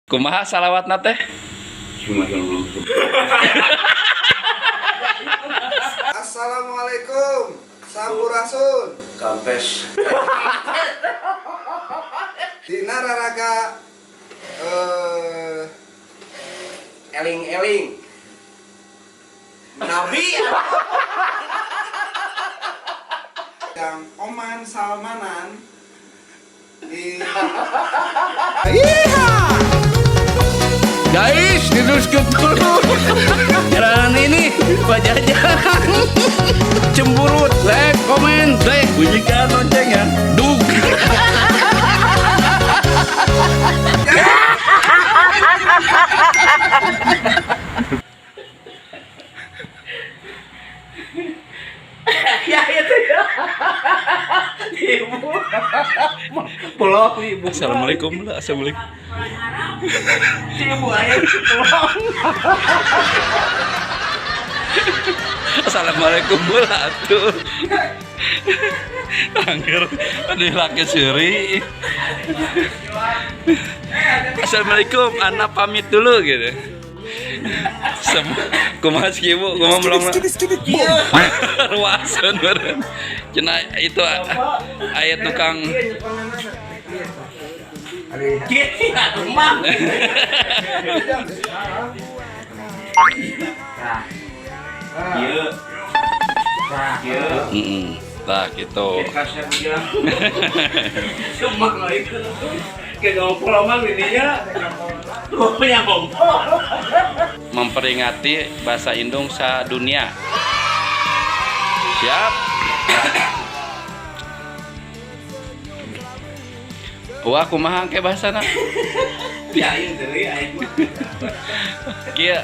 Kumaha salawatna teh? Assalamualaikum. Sampurasun. Kampes. Dina raraga Eling-eling. Nabi. Yang Oman Salmanan di Guys, diteruskan dulu. Jalanan ini Pak Jajang. Cemburut, like, komen, like, bunyikan lonceng ya. Dug. Ya itu ya. Ibu. Pulau ibu. Assalamualaikum lah, assalamualaikum. Si ibu ayam pulau. Assalamualaikum lah tuh. Angger, aduh laki suri. Assalamualaikum, anak pamit dulu gitu. Semua kumaha sih ibu, kumaha belum ruasun beureun. Cenah itu ayat tukang Gitu ya mah. Iya. Iya. Heeh. Tah gitu. Kasih dia. Cuma kalau itu kayak ngompol mah ininya. Punya ngompol. Memperingati bahasa Indung dunia. Siap. Wah, kumaha ke bahasana? Ya ini dari aing. Kieu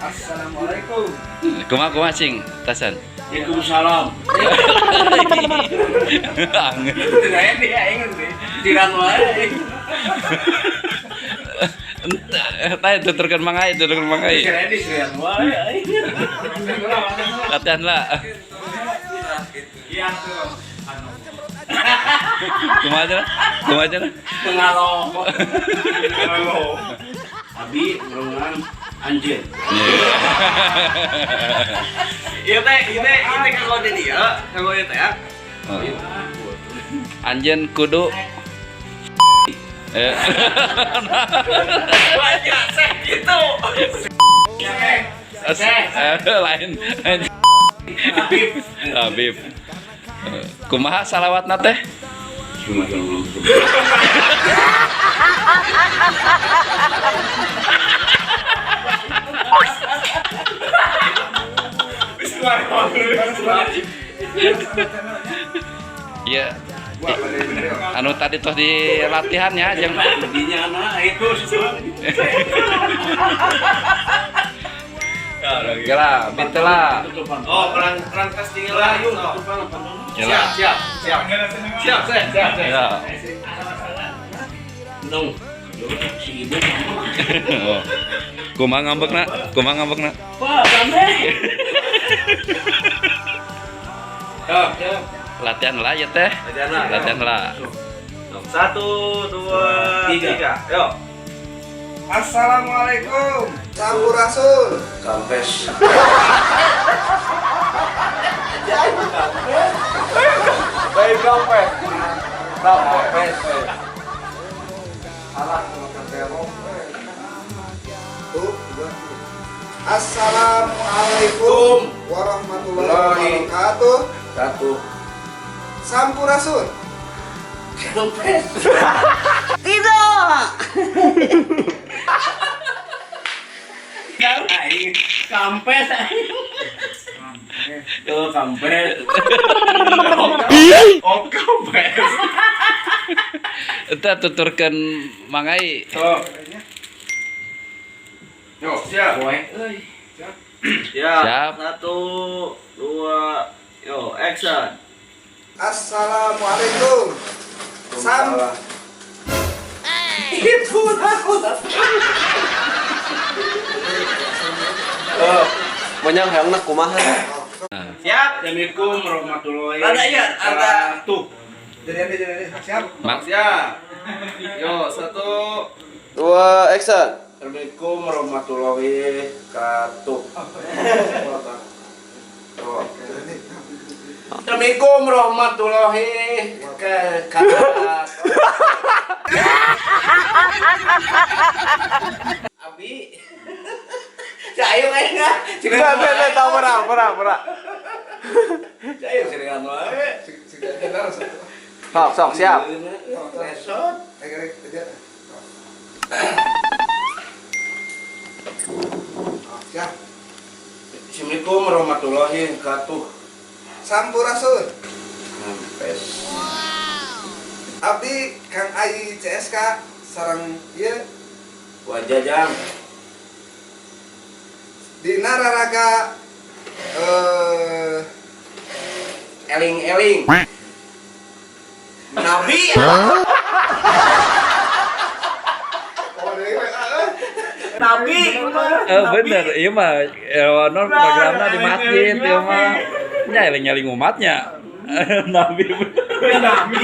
Assalamualaikum. kumaha kumaha cing tasan. Waalaikumsalam. Angger. Saya dia aing sih. Jiran wae. Tah tuturkeun mangai, tuturkeun mangai. Kirain di jiran wae aing. Latihan lah. Iya tuh. Kumaha cenah? Kumaha cenah? Pengalo. Pengalo. Abi merenang anjir. Iya. Iya teh, iya teh, iya teh kanggo di dieu, kanggo ieu teh ya. Anjeun kudu eh. Banyak seh gitu. Lain. Habib. Habib. Kumaha salawatna teh? Iya. Anu tadi tuh di latihan ya, jeung Dinya mah itu Gila, bitela. Oh, perang perang tes tinggal lah, yuk. Gila. Siap, siap. Siap, siap, siap, siap. Ya. Dong. Si ibu. Oh. Kumaha ngambekna? Kumaha ngambekna? Wah, sampai. Siap, siap. Latihan lah ya teh. Latihan lah. Latihan lah. 1, 2, 3. Yuk. Assalamualaikum. Sampurasun. Kampes. Baik kampes. Kampes. Alah sama kampes. Tuh, dua, tiga. Assalamualaikum warahmatullahi wabarakatuh. 1. Sampurasun. Kampes. Tidak. Aing kampes aing. Yo kampes. Oh, kampes. Eta tuturkeun mangai. Sok. Yo, siap. Poe euy. Siap. Siap. 1, 2, yo, action. Assalamualaikum. Sam Itu aku. Monyang hayangna kumaha? Siap. Assalamualaikum warahmatullahi Rada iya, rada. wabarakatuh. Jadi ada, jadi ada. Siap. Mak Siap. Yo, 1, Dua, action. Assalamualaikum warahmatullahi wabarakatuh. Assalamualaikum warahmatullahi wabarakatuh. Abi. Saya kayaknya. Enggak, tahu pernah, pernah. Saya seringan wae. Sok, sok, siap. Resot. Siap. Assalamualaikum warahmatullahi wabarakatuh. Sampurasun. Mampes. Abdi Kang Ai CSK sareng ieu Wajajang. Dina raraga Eling-eling. Nabi. Nabi. Bener, iya mah non programna di masjid ieu mah. Nya eling-eling umatnya. Nabi bener. Nabi.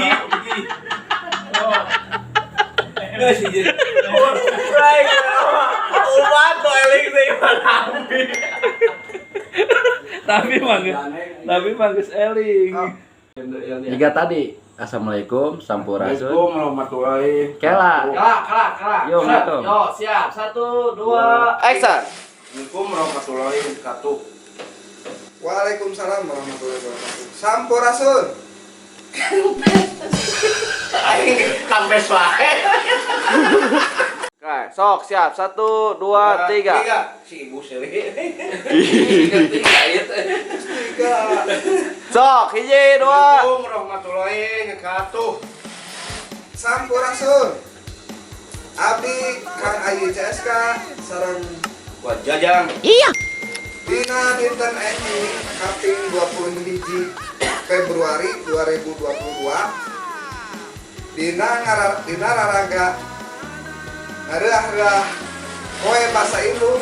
Umat tuh eling sih nabi. Nabi mah geus eling. Jika tadi Assalamualaikum sampurasun. Assalamualaikum warahmatullahi. Kela. Kela, kela, kela. Yo, gitu. Yo, siap. 1, 2, Action. Assalamualaikum warahmatullahi wabarakatuh. Waalaikumsalam warahmatullahi wabarakatuh. Sampurasun. Aing kampes wae. Oke, sok, siap. 1, 2, 3. Si ibu seri. Tiga. Sok, 1, 2. Assalamualaikum warahmatullahi wabarakatuh. Sampurasun. Abdi Kang Ai CSK sareng Wajajang. Dina dinten enjing kaping 20 Februari 2022 dina ngarar dina raraga ngareah-reah poe basa indung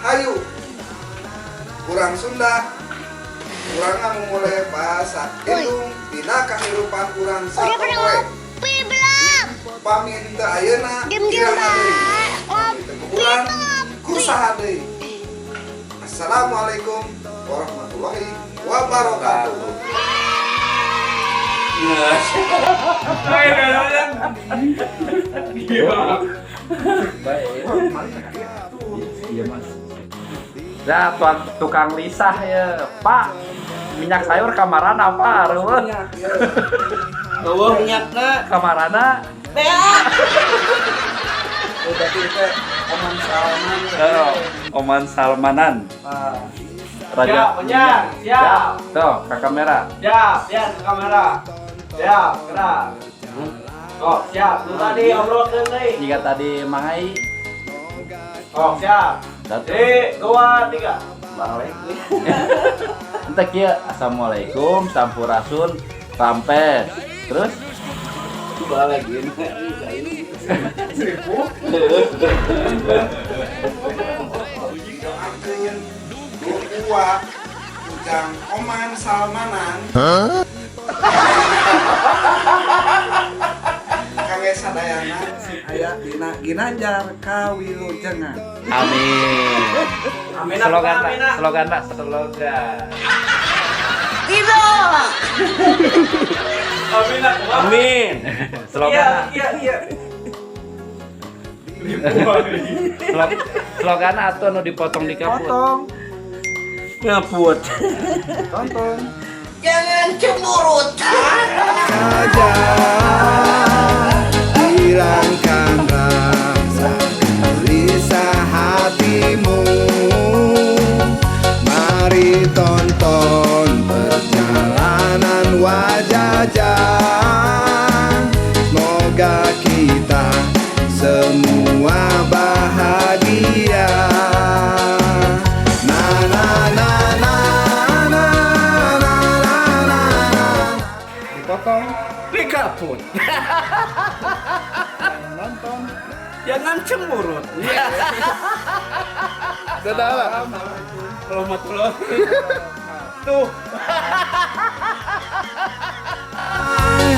hayu urang Sunda urang ngamumule bahasa indung dina kahirupan urang Udah pernah sapopoe ngopi belum? pami henteu ayeuna Diem-diem iraha deui bae. Pami teu kuburan ku saha deui. Assalamualaikum warahmatullahi wabarakatuh. Baik. Iya, Mas. Nah, tukang lisah ya, Pak. Minyak sayur kamarana apa? Reueuh. Eueuh minyakna. Kamarana? Berarti itu Oman Salman. Oh, Oman Salmanan. Raja Siap, Ujang. Siap. Tuh, ke kamera. Siap, siap ke kamera. Siap, gerak. Oh, siap. Lu tadi obrolkeun deui. Jika tadi Mangai. Oh, siap. 1, 2, 3. Balik. Entah kieu, Assalamualaikum, sampurasun, rampes. Terus Balik gini. Doakeun dua Ujang Oman Salmanan. Kangge sadayana sing aya dina Ginanjar kawilujengan. Amin. Amin. Slogan, Amin. slogan, slogan. Tidak. Amin. Amin. Slogan. Iya, iya. Slogan atau nu dipotong di kaput. Potong, Ngaput. tonton. Jangan cemurut. Saja hilangkan rasa gelisah hatimu. Mari tonton perjalanan Wajajang. Semoga kita semua bahagia. Na na na na na na na na. Dipotong, Dikaput. nonton. Jangan cemurut. Dadah. Warahmatullahi. Tuh. Ah,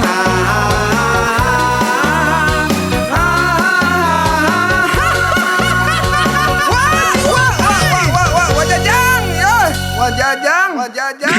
ah, ah, ah. Wajajang, wajajang.